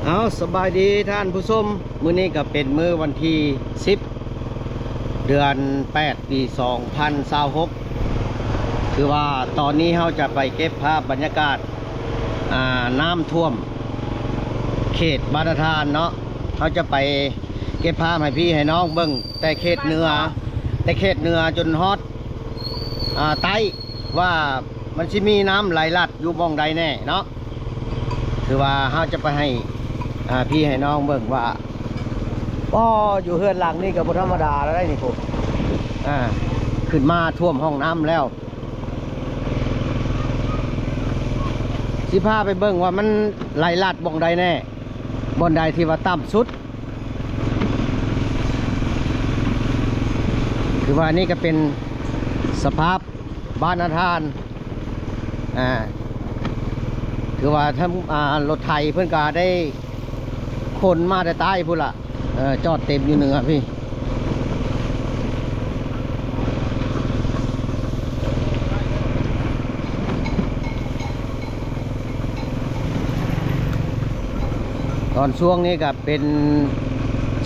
ເອົາ ສະບາຍດີທ່ານຜູ້ຊົມ, ມື້ນີ້ກໍເປັນມື້ວັນທີສິບ ເດືອນແປດ ປີສອງພັນຊາວຫົກ ຄືວ່າຕອນນີ້ເຮົາຈະໄປເກັບພາບບັນຍາກາດ ອ່າ ນ້ຳຖ້ວມເຂດບ້ານນາທານເນາະ. ເຮົາຈະໄປເກັບພາບໃຫ້ພີ່ໃຫ້ນ້ອງເບິ່ງ ແຕ່ເຂດເໜືອ ແຕ່ເຂດເໜືອຈົນຮອດ ອ່າ ໃຕ້ ວ່າມັນຊິມີນ້ຳໄຫຼຫຼັກຢູ່ບ່ອນໃດແດ່ເນາະ. ຄືວ່າເຮົາຈະໄປໃຫ້ ອ່າ ພີ່ໃຫ້ນ້ອງເບິ່ງວ່າ ອໍ ຢູ່ເຮືອນຫຼັງນີ້ກໍບໍ່ທຳມະດາແລ້ວໄດ໋ນີ້ພຸ້ນ ອ່າ ຂຶ້ນມາຖ້ວມຫ້ອງນ້ຳແລ້ວ. ຊິພາໄປເບິ່ງວ່າມັນໄຫຼຫຼັກບ່ອນໃດແດ່ ບ່ອນໃດທີ່ວ່າຕ່ຳສຸດ. ຄືວ່ານີ້ກໍເປັນສະພາບບ້ານນາທານ ອ່າ ຄືວ່າທາງ ອ່າ ລົດໄຖເພິ່ນກໍໄດ້ຂົນມາແຕ່ໃຕ້ພຸ້ນລະ ເອີ ຈອດເຕັມຢູ່ເໜືອພີ້. ຕອນຊ່ວງນີ້ກໍເປັນ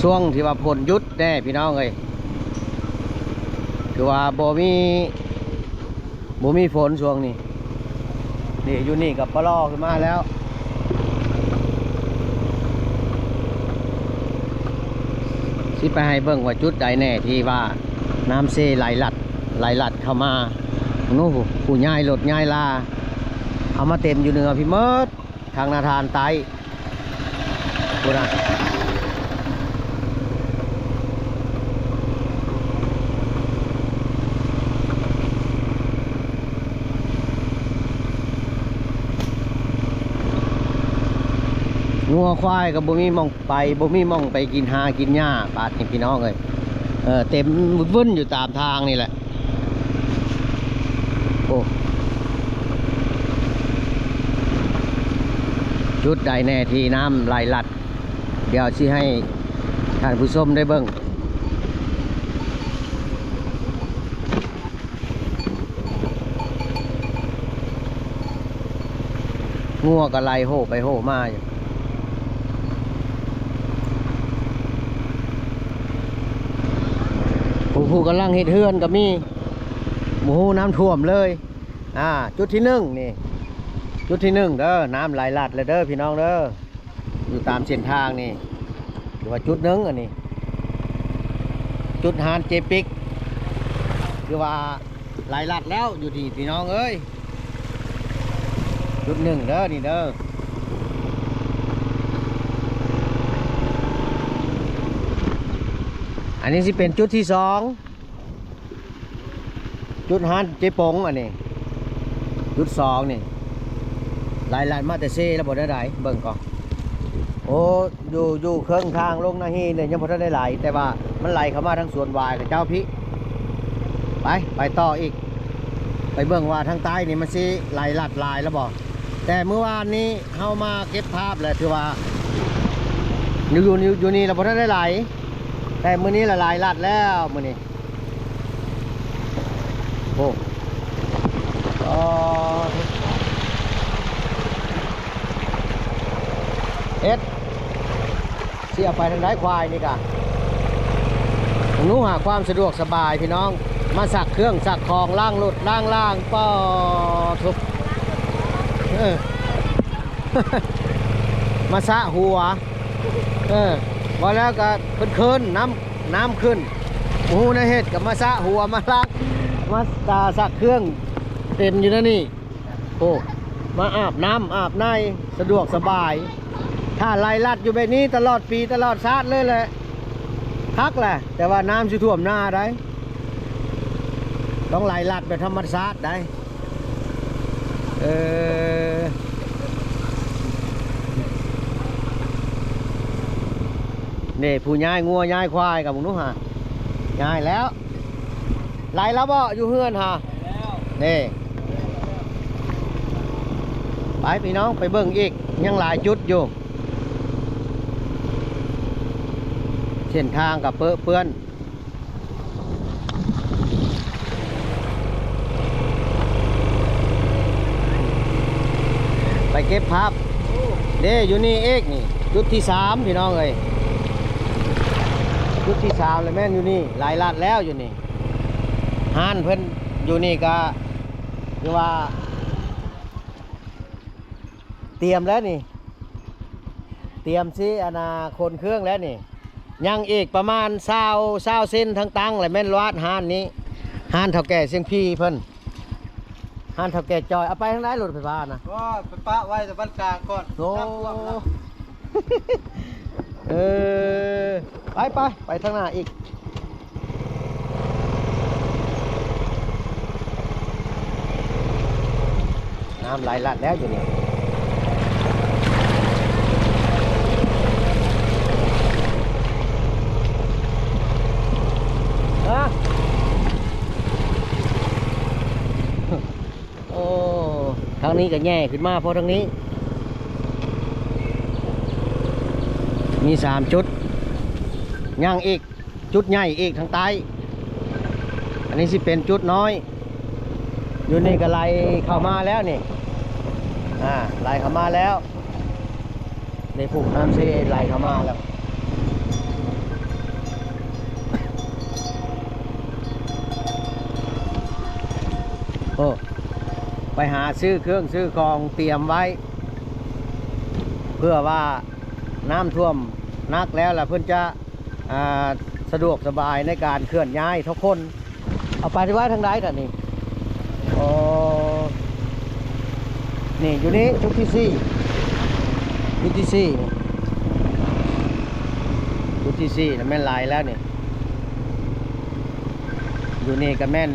ຊ່ວງທີ່ວ່າຝົນຢຸດແດ່ພີ່ນ້ອງເອີຍ, ຄືວ່າບໍ່ມີ ບໍ່ມີຝົນຊ່ວງນີ້. ນີ້ ຢູ່ນີ້ກໍປະຫຼໍ່ຂຶ້ນມາແລ້ວ. ຊິໄປໃຫ້ເບິ່ງວ່າຈຸດໃດແດ່ທີ່ວ່ານ້ຳເຊໄຫຼຫຼັກ ໄຫຼຫຼັກເຂົ້າມາ. ໂອ້ ຜູ້ຍ້າຍລົດຍ້າຍລາ ເອົາມາເຕັມຢູ່ເໜືອພີ້ໝົດ. ທາງນາທານໃຕ້ພຸ້ນນະ. ງົວຄວາຍກໍບໍ່ມີໝ່ອງໄປ ບໍ່ມີໝ່ອງໄປກິນຫາກິນຫຍ້າ ບາດນີ້ພີ່ນ້ອງເອີຍ. ເອີ ເຕັມວຶ້ນຢູ່ຕາມທາງນີ້ແຫຼະ. ໂອ້ ຈຸດໃດແດ່ທີ່ນ້ຳໄຫຼຫຼັກ ດຽວຊິໃຫ້ທ່ານຜູ້ຊົມໄດ້ເບິ່ງ. ງົວກໍໄຫຼໂຫໄປໂຫມາຢູ່. ຜູ້ ຜູ້ກຳລັງເຮັດເຮືອນກໍມີ ບໍ່ຮູ້ນ້ຳຖ້ວມເລີຍ. ອ່າ ຈຸດທີໜຶ່ງນີ້ ຈຸດທີໜຶ່ງເດີ ນ້ຳໄຫຼຫຼັກແລ້ວເດີພີ່ນ້ອງເດີ. ຢູ່ຕາມເສັ້ນທາງນີ້ ຖືວ່າຈຸດໜຶ່ງ ອັນນີ້ ຈຸດຮ້ານເຈປິກ ຖືວ່າໄຫຼຫຼັກແລ້ວຢູ່ນີ້ພີ່ນ້ອງເອີຍ. ຈຸດໜຶ່ງເດີນີ້ເດີ. ອັນນີ້ຊິເປັນຈຸດທີສອງ ຈຸດຮ້ານເຈປົງ ອັນນີ້ຈຸດສອງນີ້ ໄຫຼຫຼັກມາແຕ່ເຊແລ້ວບໍ່ໄດ້ໃດ ເບິ່ງກ່ອນ. ໂອ້ ຢູ່ ຢູ່ເຄິ່ງທາງລົງນາຮີນີ້ຍັງບໍ່ທັນໄດ້ໄຫຼ ແຕ່ວ່າມັນໄຫຼເຂົ້າມາທາງສວນຫວາຍເຂົາເຈົ້າພີ້. ໄປ ໄປຕໍ່ອີກ ໄປເບິ່ງວ່າທາງໃຕ້ນີ້ມັນຊິໄຫຼຫຼັກຫຼາຍແລ້ວບໍ່. ແຕ່ມື້ວານນີ້ເຮົາມາເກັບພາບແລ້ວ ຖືວ່າຢູ່ ຢູ່ ຢູ່ ຢູ່ນີ້ລະບໍ່ທັນໄດ້ໄຫຼ ແຕ່ມື້ນີ້ລະໄຫຼຫຼັກແລ້ວມື້ນີ້. ໂອ້ ອໍ ເອັດ ຊິເອົາໄປທາງໃດຄວາຍນີ້ກະ ໜູຫາຄວາມສະດວກສະບາຍພີ່ນ້ອງ ມາຊັກເຄື່ອງຊັກຂອງ ລ້າງລົດລ້າງລາງ ປາໂທ້ ເອີ ມາສະຫົວ ເອີ ວ່າແລ້ວກະເພິ່ນເຄີນນ້ຳ ນ້ຳຂຶ້ນ ບໍ່ຮູ້ແນວເຮັດ ກໍມາສະຫົວ ມາລ້າງ ມາ ອ່າ ຊັກເຄື່ອງ ເຕັມຢູ່ໃນນີ້. ໂອ້ ມາອາບນ້ຳອາບໃນ ສະດວກສະບາຍ. ຖ້າໄຫຼຫຼັກຢູ່ແບບນີ້ຕະຫຼອດປີຕະຫຼອດຊາດເລີຍແຫຼະ ຄັກແຫຼະ. ແຕ່ວ່ານ້ຳຊິຖ້ວມນາໃດ໋ ຕ້ອງໄຫຼຫຼັກແບບທຳມະຊາດໃດ໋. ເອີ ນີ້ ຜູ້ຍ້າຍງົວຍ້າຍຄວາຍກັບໝູ່ໜູຫາ ຍ້າຍແລ້ວ. ໄຫຼແລ້ວບໍ່ ຢູ່ເຮືອນຫາ? ນີ້ ໄປພີ່ນ້ອງ ໄປເບິ່ງອີກ ຍັງຫຼາຍຈຸດຢູ່. ເສັ້ນທາງກໍເປິເປື້ອນ ໄປເກັບພາບເດ້ ຢູ່ນີ້ອີກນີ້ ຈຸດທີສາມພີ່ນ້ອງເອີຍ ຈຸດທີສາມແລ້ວແມ່ນຢູ່ນີ້ ຫຼາຍລັດແລ້ວຢູ່ນີ້ ຮ້ານເພິ່ນຢູ່ນີ້ກະຄືວ່າຕຽມແລ້ວນີ້ ຕຽມຊິອັນນ່າຂົນເຄື່ອງແລ້ວນີ້ ຍັງອີກປະມານຊາວ ຊາວເຊັນທາງຕັ້ງແລ້ວແມ່ນລາດຮ້ານນີ້ ຮ້ານເຖົ້າແກ່ຊຽງພີເພິ່ນ. ຮ້ານເຖົ້າແກ່ຈອຍ ເອົາໄປທາງໃດລົດໄຟຟ້ານະ? ກໍໄປປະໄວ້ແຕ່ບ້ານກາງກ່ອນ ໂອ້ ນ້ຳຖ້ວມແລ້ວ ເອີ ໄປໆ ໄປທາງໜ້າອີກ ນ້ຳໄຫຼລັດແລ້ວຢູ່ນີ້ ຮະ. ໂອ້ ທາງນີ້ກໍແຍ່ຂຶ້ນມາພໍທາງນີ້ ມີສາມຈຸດ ຍັງອີກຈຸດໃຫຍ່ອີກທາງໃຕ້ ອັນນີ້ຊິເປັນຈຸດນ້ອຍ ຢູ່ນີ້ກໍໄຫຼເຂົ້າມາແລ້ວນີ້ ອ່າ ໄຫຼເຂົ້າມາແລ້ວ. ໄດ້ຜູກນ້ຳເຊໄຫຼເຂົ້າມາແລ້ວ ໂອ້ ໄປຫາຊື້ເຄື່ອງຊື້ຂອງຕຽມໄວ້ ເພື່ອວ່ານ້ຳຖ້ວມໜັກແລ້ວ ລະເພິ່ນຈະ ອ່າ ສະດວກສະບາຍໃນການເຄື່ອນຍ້າຍທຸກຄົນ. ເອົາໄປໄວ້ທາງໃດດານີ້? ອໍ ນີ້ຢູ່ນີ້ ຈຸດທີສີ່ ຈຸດທີສີ່ນີ້ ຈຸດທີສີ່ນະແມ່ນໄຫຼແລ້ວນີ້ ຢູ່ນີ້ກໍແມ່ນ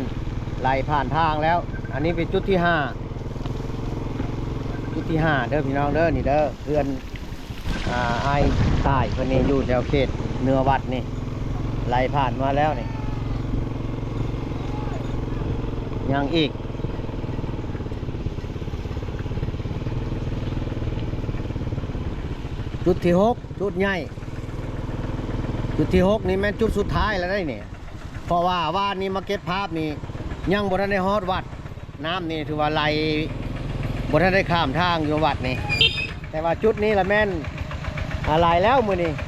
ໄຫຼຜ່ານທາງແລ້ວ ອັນນີ້ເປັນຈຸດທີຫ້າ ຈຸດທີຫ້າເດີພີ່ນ້ອງເດີ ນີ້ເດີ ເຮືອນ ອ່າ ອ້າຍຕາຍເພິ່ນນີ້ຢູ່ແຖວເຂດເໜືອວັດນີ້ ໄຫຼຜ່ານມາແລ້ວນີ້ ຍັງອີກ ຈຸດທີຫົກ ຈຸດໃຫຍ່ ຈຸດທີຫົກນີ້ແມ່ນຈຸດສຸດທ້າຍແລ້ວໄດ໋ນີ້ ເພາະວ່າວານນີ້ມາເກັບພາບນີ້ ຍັງບໍ່ທັນໄດ້ຮອດວັດ ນ້ຳນີ້ຖືວ່າໄຫຼບໍ່ທັນໄດ້ຂ້າມທາງຢູ່ວັດນີ້ ແຕ່ວ່າຈຸດນີ້ລະແມ່ນ ອາ ໄຫຼແລ້ວມື້ນີ້ ເ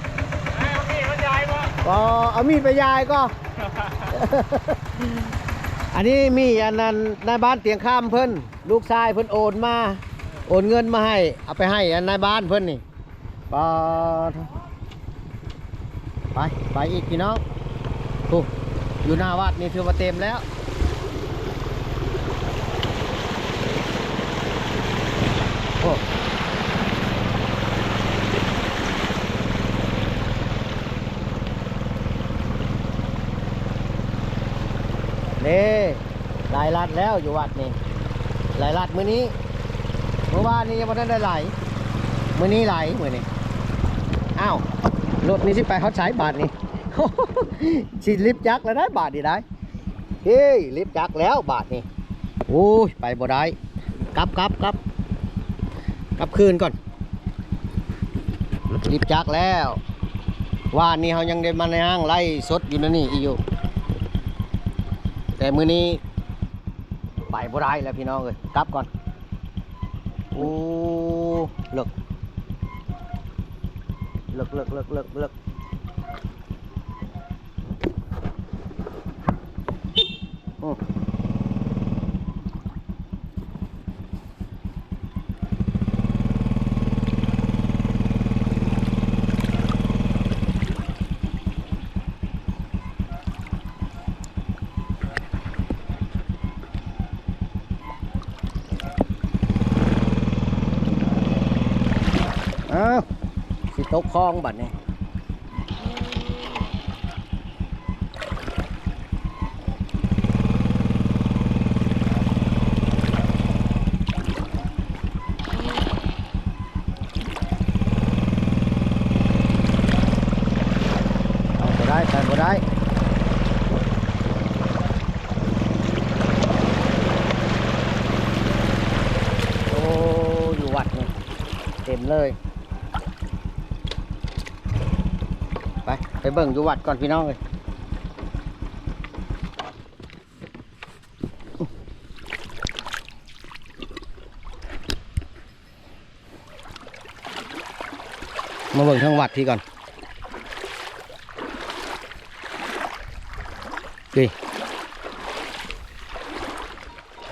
ອົາມີດມາຢາຍບໍ່? ບໍ່ ເອົາມີດໄປຢາຍກໍ ອັນນີ້ມີດອັນນັ້ນ ນາຍບ້ານຕຽງຂ້າມເພິ່ນ ລູກຊາຍເພິ່ນໂອນມາ ໂອນເງິນມາໃຫ້ ເອົາໄປໃຫ້ອັນນາຍບ້ານເພິ່ນນີ້. ປາດ ໄປ ໄປອີກພີ່ນ້ອງ ຜູ້ ຢູ່ໜ້າວັດນີ້ຖືວ່າເຕັມແລ້ວ ໂອ້ ເດ້. ຫຼາຍລັດແລ້ວຢູ່ວັດນີ້ ຫຼາຍລັດມື້ນີ້ ເມື່ອວານນີ້ຍັງບໍ່ທັນໄດ້ຫຼາຍ ມື້ນີ້ຫຼາຍມື້ນີ້ ອ້າວ ລົດນີ້ຊິໄປຮອດໃສບາດນີ້ ຊິລິບຈັກແລ້ວໄດ໋ບາດນີ້ໄດ໋ ເຮີ້ຍ ລິບຈັກແລ້ວບາດນີ້ ໂອ້ຍ ໄປບໍ່ໄດ້ ກັບ ກັບ ກັບ ກັບຄືນກ່ອນ. ລິບຈັກແລ້ວ ວານນີ້ເຮົາຍັງໄດ້ມານັ່ງໄລຟ໌ສົດຢູ່ໃນນີ້ອີກຢູ່ ແຕ່ມື້ນີ້ໄປບໍ່ໄດ້ແລ້ວພີ່ນ້ອງເອີຍ ກັບກ່ອນ ໂອ້ ເລິກ ເລິກ ເລິກ ເລິກ ເລິກ ເລິກ. ອືມ ອ້າວ ຊິຕົກຄອງບັດນີ້. ໄປບໍ່ໄດ້ ໄປບໍ່ໄດ້ ໂອ້ ຢູ່ວັດນີ້ເຕັມເລີຍ. ໄປ ໄປເບິ່ງຢູ່ວັດກ່ອນພີ່ນ້ອງເອີຍ. ໂ ມາເບິ່ງທາງວັດພີ້ກ່ອນ ພີ້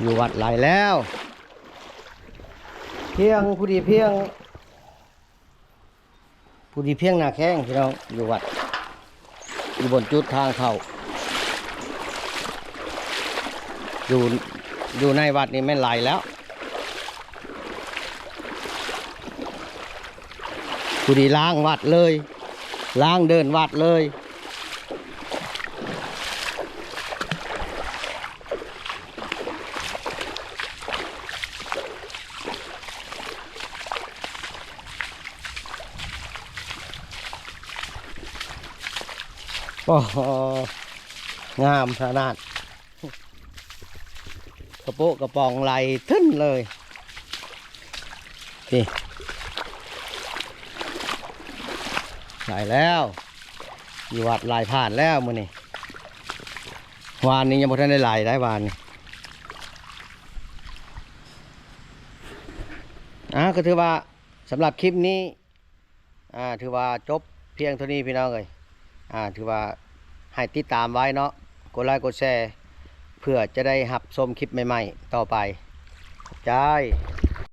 ຢູ່ວັດຫຼາຍແລ້ວ ພຽງ ຜູ້ດີພຽງ ຜູ້ດີພຽງໜ້າແຂ້ງພີ່ນ້ອງ ຢູ່ວັດ ຢູ່ບົນຈຸດທາງເຂົ້າ ຢູ່ ຢູ່ໃນວັດນີ້ແມ່ນຫຼາຍແລ້ວ ຜູ້ດີລ້າງວັດເລີຍ ລ້າງເດີ່ນວັດເລີຍ. ໂອ້ ງາມຂະໜາດ ກະໂປະກະປ໋ອງໄຫຼທຶນເລີຍ ນີ້ ໄຫຼແລ້ວ ຢູ່ວັດໄຫຼຜ່ານແລ້ວມື້ນີ້ ວານນີ້ຍັງບໍ່ທັນໄດ້ໄຫຼໄດ໋ ວານນີ້ ອ່າ ກໍຖືວ່າສຳລັບຄລິບນີ້ ອ່າ ຖືວ່າຈົບພຽງເທົ່ານີ້ພີ່ນ້ອງເອີຍ ອ່າ ຖືວ່າໃຫ້ຕິດຕາມໄວ້ເນາະ ກົດໄລກົດແຊ ເພື່ອຈະໄດ້ຮັບຊົມຄລິບໃໝ່ໆຕໍ່ໄປ ຂອບໃຈ.